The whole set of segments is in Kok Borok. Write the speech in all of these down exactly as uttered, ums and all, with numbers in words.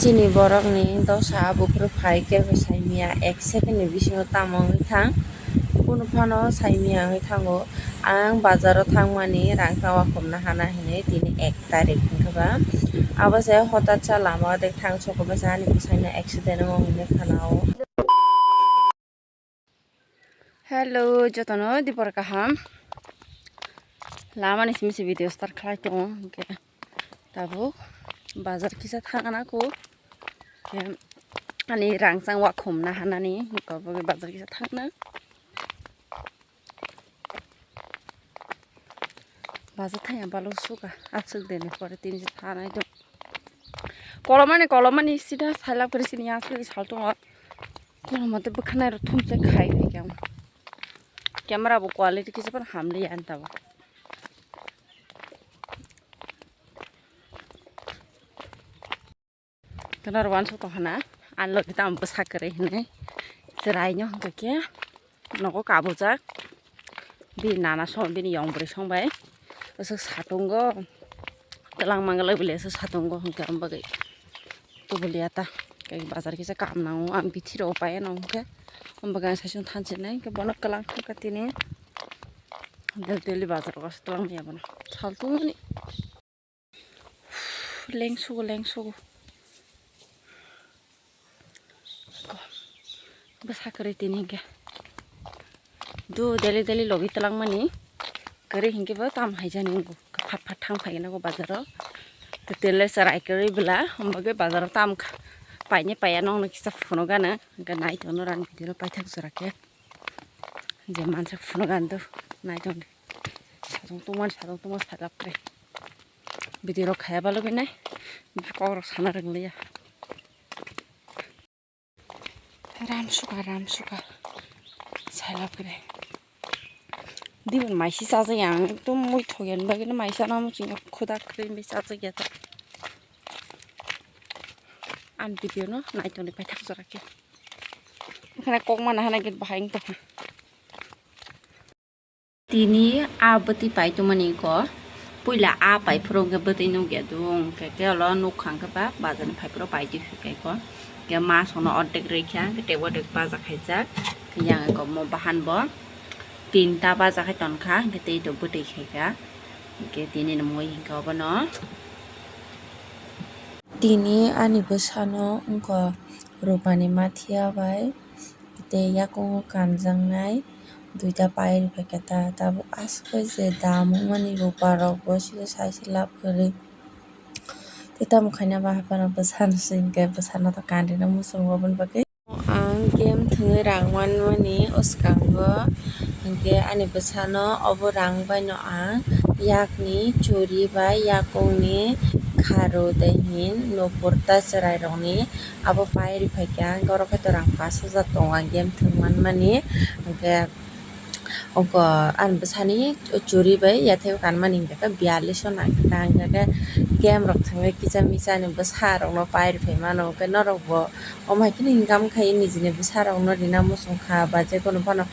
Chini borokni dosa buphuru phai khe bo saimanya, ek second ni bisingo tamo wngwi thang, kunu phano saimanya wngwi thango. Ang bazaro thangmani rang tawa khumna hana hinwi tini ek tarik wngkha ba. Abo se hotat sa lama de thang soko bwsa ani bwsaino accident wngo hinwi khanao. Hello, jotono dipor kaham. Lamani simi se video start khlai tongo, hwnkhe tabuk bazar kisa thangna kho, hwnkhe ani rangchak wakhumna hanani, hwnkhe bazar kisa thangna. Bazar thangya balo suka, aswk deni pore tini se thanai do. Kolomani, kolomani sida salap kori sini aswk saltongo. Kono mate bwkhanai rok thumse khai phaikha. Camera bo quality kisa phano hamliya ani tabuk. Twnaro uansuk tongkhana, ani logi tamo bwsa kwrwi hinwi chwraino hwnkhe khe nogo kabujak. Bini nana song, bini yong bwrwi song bai aswk satungo, twlang manglai bwlai aswk satungo hwnkhe, omo bagwi tubuliya ta. Khe bazar kisa kam nango, ang bithi rok pai ano hwnkhe, omo bagwi ang saichung thansinai hwnkhe bono kwlang thangkha tini. Daily daily bazar o aswk twlang maya bono saltungni. Lengsugo, lengsugo. Bwsa kwrwi tini hwnkhe. Do daily daily logi twlangmani. Kwrwi hwnkhe bo tamo haijani wngkha. Phat phat thang phaina khe bazaro. Totally chwrai kwrwi bwla. Omo bagwi bazaro tamo kha. Paine paiya nokno kisa phunukgana. Hwnkhe nai tongno rang video no paithak jora khe. Je mansa phunukgana do. Nai tongdi. Satung tungmani, satung tungma salap kwrwi. Video rok khaya balo binai, kok rok sana rwnglia. Ram suka, ram suka. Salap kwrwi. Dibon maisi chajak ya, ang ekdom mui thokya ni bagwi no maisa no muchung khuda kwrwi bai chajak ya ta. Ang video no nai tongdi paithak jora khe. Bwkhana kok mana hana gate bahai wng tongkha. Tini a bwtwi pai tongmani ko, puila a pai phuru hwnkhe bwtwi nukya do, hwnkhe khe ulo nukha hwnkhe ba bazar ni phai phuru pai twi hwnkhe ko, hwnkhe ma songno ordek rwikha, hwnkhe teibo ordek baja khaijak, yang ko mo bahan bo tinta baja khai tonkha, hwnkhe tei to bwtwi khaikha, hwnkhe tini ni mui hwnkhe obono. Tini ani bwsano wngkha rupani mathiya bai tei yakungo kanjaknai duita pai rwphaikha ta, tabuk aswk bai je dam wngmani rupa rok bo sida sai se lab kwrwi tei tamo khaina ba haphano bwsano se hinkhe bwsano to kanrwino muchungo aboni bagwi. Ang game thwngwi rang manmani o swkango, hinkhe ani bwsano obo rang baino ang yakni churi bai yakungni kharu tei hin nupur ta chwrairokni abo pai rwphaikha, hinkhe oro khe to rang pash hajar tongo ang game thwng manmani, hinkhe. Oko ani bwsani churi bai yathai o kanmani hinkhe khe biyalish o nangkha, hinkhe khe game rok thangwi kisa misa ni bwsa rokno pai rwphai mano, hinkhe norok bo omo hai kheno income khai nijini bwsa rokno rina muchung kha ba jekono phano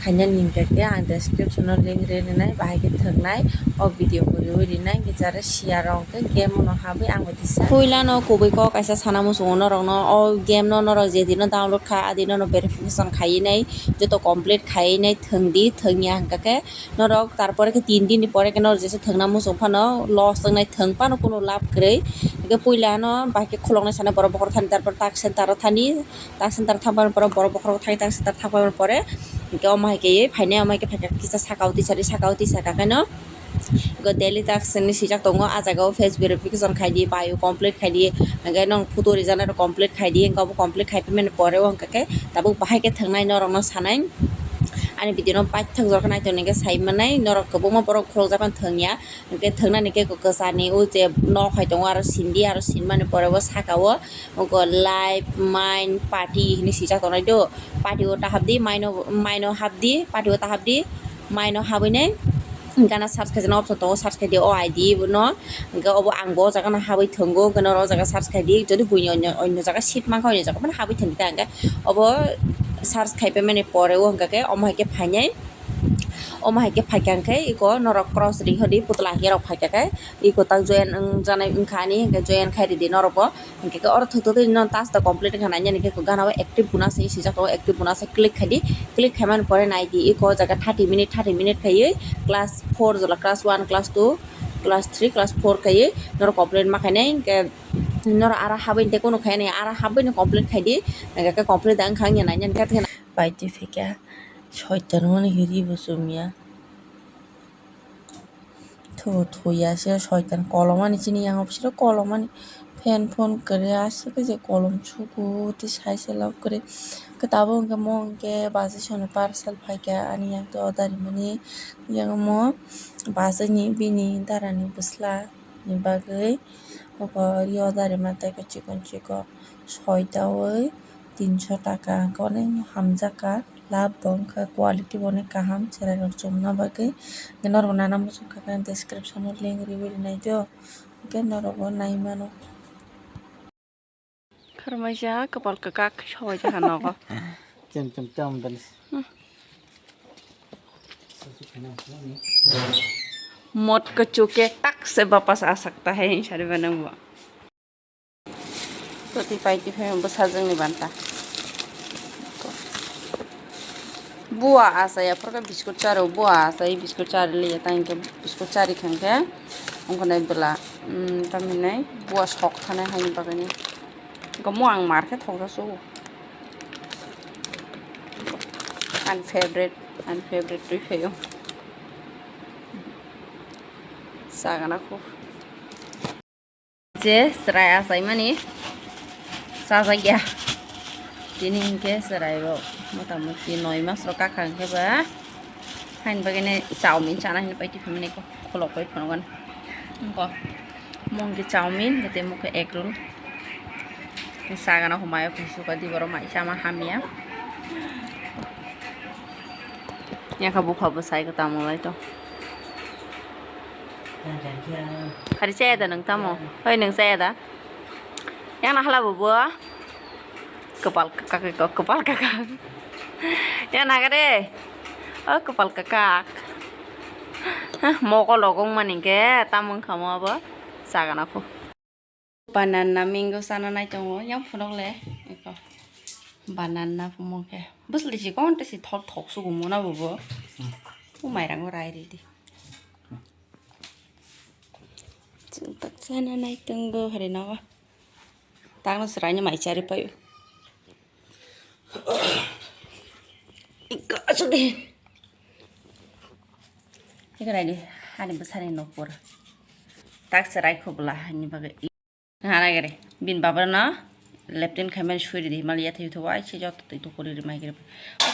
khainani hinkhe khe ang description o link rwi rwnai, bahai khe thwngnai o video bo riwi rinai, hinkhe jara siya rok hinkhe game no habwi ang bai tisa. Puila no kubui kok kaisa sana muchungo norok no, o game no norok je dino download kha a dino no verification khaiwi nai, joto complete khaiwi nai. Thwng di, thwng ya hwnkha khe norok, tarpore khe tin din ni pore khe norok jesa thwngna muchung phano loss wngnai, thwng phano kunu lab kwrwi. Hwnkhe puila no bahai khe khuloknai sanai borok bokhorok thani, tarpor tak center o thani, tak center thang phano borok bokhorok thani, tak center thang phano pore hwnkhe omo hai khe phainai, omo hai khe phaikha kisa saka o tisari, saka o tisaka khe no. Go daily task ni swijak tongo, ah jaga o face verification khai di, bio complete khai di, hwnkhe nwng photo rijaknai rok complete khai di, hwnkhe obo complete khai phaimani pore o hwnkha khe tabuk bahai khe thwngnai norok no sanai. Ani video no paithak jora khe naithok ni khe sai manai, norok kwbangma borok khulokjak phano thwngya, hwnkhe thwngnani khe kwchani o je nok hai tongo, aro sindi, aro sinmani pore o saka o. Oko live, mine, party hinwi swijak tongnai do. Party o ta habdi, mine o, mine o habdi, party o ta habdi, mine o habwi nai. Gana search khaijak option tongo, search khai di o I D no. Hwnkhe obo ang bo o jaga no habwi thwngo, hwnkhe norok o jaga search khai di. Jodi buini onyo, onyo jaga seat mankha, onyo jaga phano habwi thwng di ta hwnkhe. Obo search khai phaimani pore o hwnkha khe omo hai khe phainai. Omo hai khe phaikha hwnkhe iko norok cross ri hodi putla hai khe rok phaikha khe iko tak join wng janai wngkha ani hwnkhe join khai ridi norok bo hwnkhe khe oro thwk thwk twi no task ta complete wngkha nai nini khe gana o active bonus hinwi swijak tongo, active bonus o click khai di, click khai mani pore nai di iko o jaga thirty minute thirty minute khaiwi class four jola class one class two class three class four khaiwi norok complete ma khainai hwnkhe norok aro habwi tei kunu khainai aro habwi no complete khai di hwnkhe complete da wngkha wngya nai nini khe. Pai twi phaikha soitan mani hiri bo chumya. Thu thuya se soitan kolomani chini yango bisero kolomani fan phone kwrwi aswk khe je kolom sugo tei sai se lab kwrwi khe tabuk hwnkhe mo hwnkhe bus soni parcel phaikha ani yang tei order rimani yang omo bus ni bini dara ni bwsla ni bagwi oko order rima tei chikon chikon soitaui tinso taka hwnkhe onek hamjakha. Lab bo wngkha quality bo onek kaham, chwrairok chumna bagwi. Norok nana muchung kha khe description o link riwi rinai do, hwnkhe norok bo nai mano. Kharmaisa kwpal kwkak sobai jakha nogo. Chum chum chum bani. Hmm. Mot ko chuke tak se wapas aa sakta hai, sari banang bo. Toti pai twi phai bwsajwkni banta. Bua achai aphuru khe biskut charo, bua achai biskut chari liya ta hinkhe biskut chari kha hinkhe ongkha nai bwla, mm, tamhinai bua sok thanai haini bagwini. Omo ang mar khe thokjasu. Ani favorite, ani favorite twi phaio. Sagana khu. Je chwrai achaimani chajakya. Tini hinkhe chwrai rok motamuti noi mas rok kakha hinkhe ba haini bagwi nai chowmin chana hinwi pai tiphimani kho kholok pai phunukgani. Wngkha mungkhe chowmin tei mungkhe egg roll. Sagana humai o khe suka di borok mai chama hamya. Yakha bupha bwsai kwtang malai to. Hari chaya da nwng tamo? Hoi nwng chaya da? Yang na hala bubo? Kwpal kakak ko, kwpal kakak. Yang na gare? O kwpal kakak. Hah, moko logong mani ke tamung khamo abo. Sagana phu. Banana mango chana nai tongo yang phunuk le. Eko. Banana phumung khe. Bwsli si kon te si thok thok sugu mona bubo. Hmm. O mairang o rai ri di. Chwng tak chana nai tongo hari no. Tangno swraini mai chari paio. Ika asuk di. Ika nai di hani bwsani nokpor. Tak swrai khobla hani bagwi. Hana gere bin baba no leptin khaimani suri di mal yathai thogo ai se joto twi to kori ri mai gere.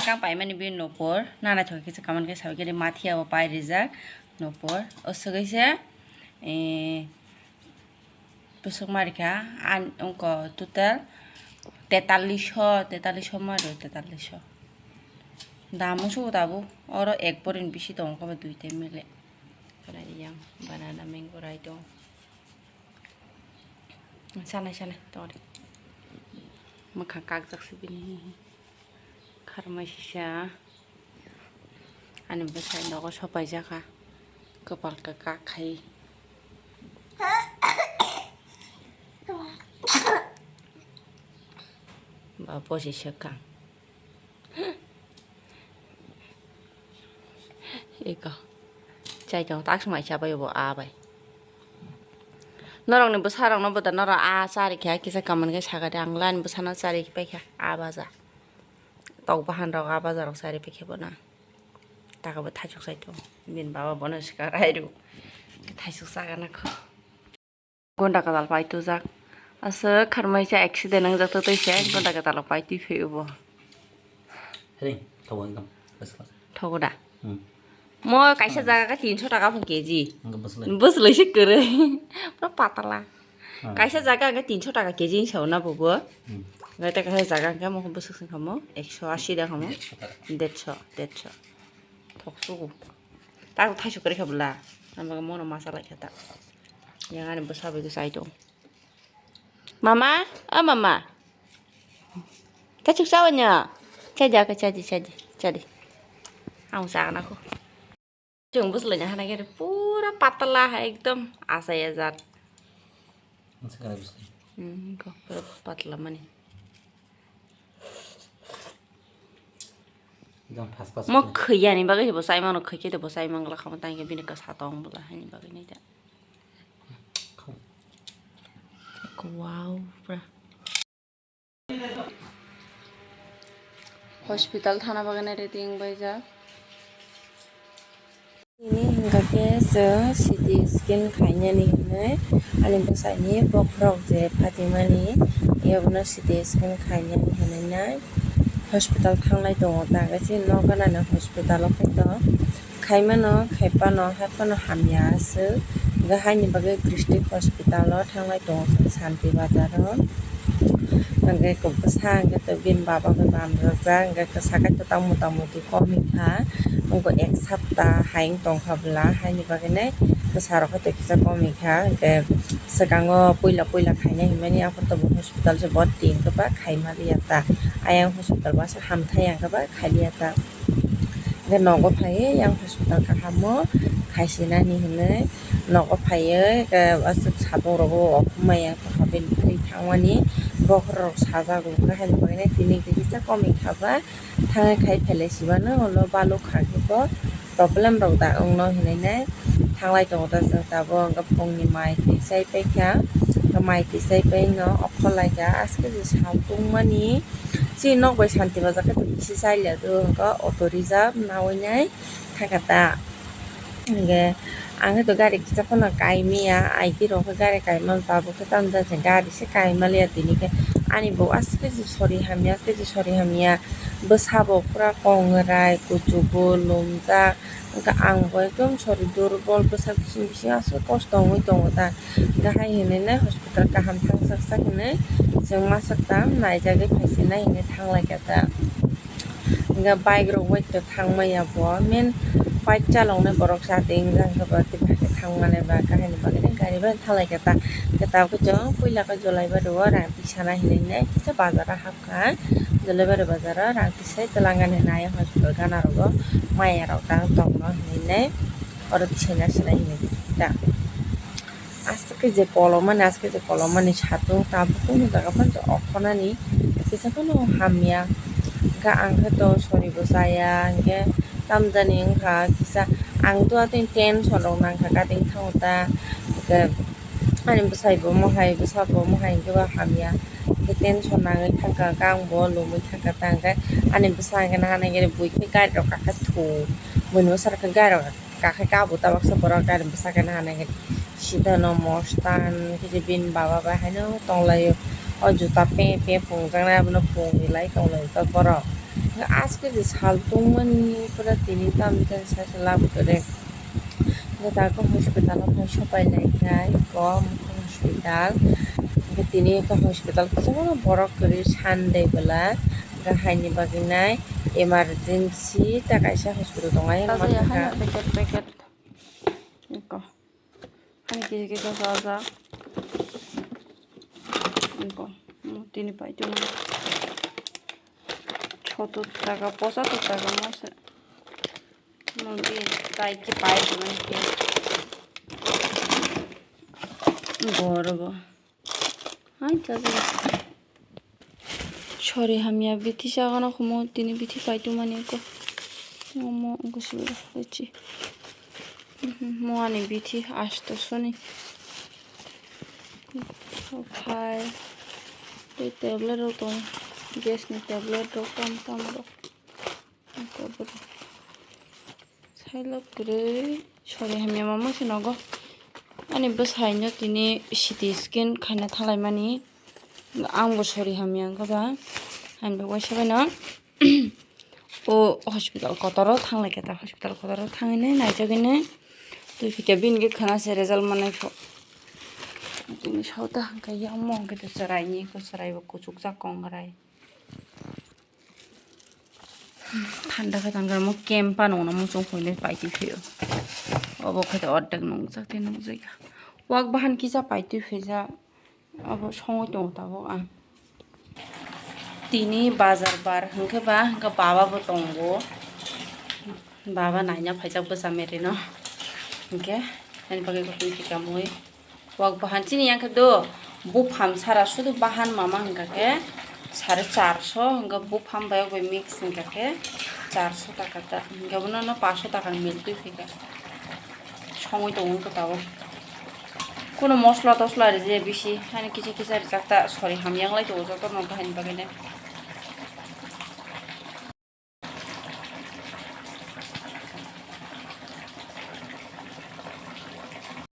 Kam paimani bin nokpor nana thok kisa kaman khe sabai gere mathiya bo pai rijak nokpor o swgwi se. Eh, bwswk marikha, an, wngkha total tetallisho, tetallisho mari, tetallisho. Damo sugo tabuk, oro ek borini bisi tongo, kobo duita mile. Kwlai yang banana mango rai tongo. Sanai, sanai, tongdi. Mwkhang kakjak se bini. Kharmai sisa ani bwsai nogo sopai jakha, kwpal kwkak khai. Ba posi swkang. Eko. Chai tong tak swmai chabai bo a bai. Norokni bwsarokno bo da norok a chari kha kisa kaman khe sakha de ang lani bwsano chari paikha a baja. Tok bahan rok a baja rok chari paikha bono. Taka bo thaisok sai tong. Bini baba bono swkang rairu. Thaisok chagana kho. Gonda kwtal pai tujak. Aswk kharmaisa accident wngjak twtwi se gonda kwtal rok pai twi phai bo. Hring, thogo ekdom. Bwswk. Thogo da? Hmm. Mo kaisa jaga khe tinso taka phang keji. Wngkha bwslai. Bwslai se kwrwi. Pura patala. Ah. Kaisa jaga hwnkhe tinso taka keji hinwi sao na bobo. Hmm. Hwnkhe tei kaisa jaga hwnkhe mo bwswk se wngkha mo ekso asi da wngkha mo. Derso taka. Derso, derso. Thok sugo. Tak thaisu kwrwi kha bwla. Amo mono masa lai kha ta. Yang ani bwsa bai kwchai tong. Mama, o mama. Kachuk chawi no. Chadi, aka chadi, chadi, chadi. Ang chagana kho. Chwng bwswlaina hana khe pura patla hai ekdom asai ajat. Nasi kara bislai. Hmm, kok pura patla mani. Ekdom fast fast. Mo khwiyani bagwi bo sai mano, khwikhe bo sai mangla khamo tangkhe bini kwsa tong bwla haini bagwi nai da. Khau. Wow, pura. Hospital thana bagwi nai ready wng bai jak. Tini hingka khe chwng C T scan khainani hinwi ani bwsaini bokhorok je phatimani, ebono C T scan khainani hinwi nai hospital thanglai tongo. Tangkhe chini nok ganani hospital o khe to khaimano, khaipano, haiphano hamya aswk. Hingkhe haini bagwi district hospital o thanglai tongo chwng Santi Bazar o. Hingkhe bwsa hingkhe to bini baba bai bamrwkjak, hingkhe kwsa khe to tamo tamo di kom wngkha. Wngkha ek sapta hai wng tongkha bwla, haini bagwi nai kwsa rok khe to kisa kom wngkha. Hingkhe swkango puila puila khaina hinmani aphuru to bo hospital se bo tin khe ba khaima liya ta. Ayang hospital ba se hamthai yang khe ba khai liya ta. Hingkhe nogo phaiwi yang hospital kahamo khaisinani hinwi nogo phaiwi, hingkhe aswk satung rogo okhum maya tongkha bini thwi thangmani, bokhorok sajak wngkha haini bagwi tini kisa kom wngkha ba thangwi khai phelai sibano ulo balukha khe bo problem rok da wngno hinwi nai thanglai tongo ta chwng tabuk hwnkhe phungni mai twi chai paikha, mai twi chai paino okhorlaikha askhe je sal tungmani. Chini nok bai Santi Bazar khe to bisi chai liya do, hwnkhe auto reserve nawi nai thangkha ta. Hingkhe ang khe to gari kisa phano kai manya, aidi rok khe gari kaimani tabuk khe tamjani gari se kaima liya tini khe. Ani bo askhe je sori hamya, askhe je sori hamya, bwsa bo pura kongrai, kuchugo, lumjak, hwnkhe ang bo ekdom sori durbol, bwsa bising bising aswk kosto wngwi tongo ta. Hingkhe hai hinwi nai hospital kaham thangsak sak hinwi chwng masa tam naijagwi phaisinai hinwi thanglaikha ta. Hingkhe bike rok bai to thangmaya bo, main bike chaloknai borok chati wngya hwnkhe bo tei bahai khe thangmani ba kahini bagwi gari bai thanglaikha ta. Hwnkhe tabuk chwng puila khe Jolaibari o rang tisana hinwi nai kisa bazar o hap. Kha Jolaibari bazar o rang tisai twlangani nai hospital gana rogo maya rok tang tongno hinwi nai oro tisai nasinai hinwi ta. Aswk khe je kolomani, aswk khe je kolomani satung tabuk kunu jaga phano okhonani kisa phano hamya. Hwnkhe ang khe to sori bo chaya, hwnkhe tamjani wngkha kisa, ang to atwini tension rok nangkha gari wngkha ta, hwnkhe ani bwsai bo mohai, bwsa bo mohai hwnkhe bo hamya. Hwnkhe tension nangwi thangkha, hwnkhe ang bo lomwi thangkha ta, hwnkhe ani bwsa hwnkhe naha naikhe bui khe gari rok kakhe thu, buini bwsa rok khe gari rok kakhe kabo ta baksa borok gari bwsa khe naha naikhe sida no mostan khe je bini baba bai haino tonglaio, o juta pe pe phunukjaknai abono phunugwi lai tonglaio ta borok. Hwnkhe askhe je sal tungmani pura tini tamni khe saisa lab kwrwi. Hwnkhe tabuk hospital o phai sopai laikha eko hospital. Hwnkhe tini eko hospital kisa borok kwrwi Sunday bwla, hwnkhe haini bagwi nai emergency ta kaisa hospital tongo ayang. Taja ya haino packet packet eko hani kisa kisa sajak eko tini paitoma sotur taka pochatur taka mose. Mungkin kaiki pai hwnwi khe borok hai chajakha. Sori hamya bithi sagano humo tini bithi paitumani ko. Momo gusi bithi. Moani bithi asto soni. Okhai tei tablet rok tongo. Gas ni tablet rok tam tam rok. Sailab kwrwi sori hamya mama se nogo. Ani bwsaino tini C T scan khaina thanglaimani. Ang bo sori hamya wngkha ba. Ang bo waisa baino o hospital kotor o thanglaikha ta. Hospital kotor o thangwi nai naijagwi nai. Twi phikya bini khe khana se result manai pho. Tini sota hwnkhe yang mo hwnkhe to chwraini, chwrai bo kuchukjak kongrai. Thanda khe tangkhe omo kempa nungno muchung hoinai paitwi phio. Obo khe to ordek nungjak tei nungjak ya. Wak bahan kisa paitwi phaijak. Obo songwi tongo tabuk ang. Tini bazar bar hwnkhe ba hwnkhe baba bo tongo. Baba naina phaijak bwsa merino. Hinkhe ani bagwi bo twi thika mui. Wak bahan chini yang khe do buphang sara sudu bahan mama hinkha khe sare charso, hinkhe buphang bai bai mix hinkha khe charso taka ta, hinkhe bono no paso taka ni mil twi phika. Songwi tongo hinkhe tabuk. Kuno mosla tosla rije bisi, hani kisa kisa rijak ta, sori hamya wng lai tongo joto no bahai ni bagwi le.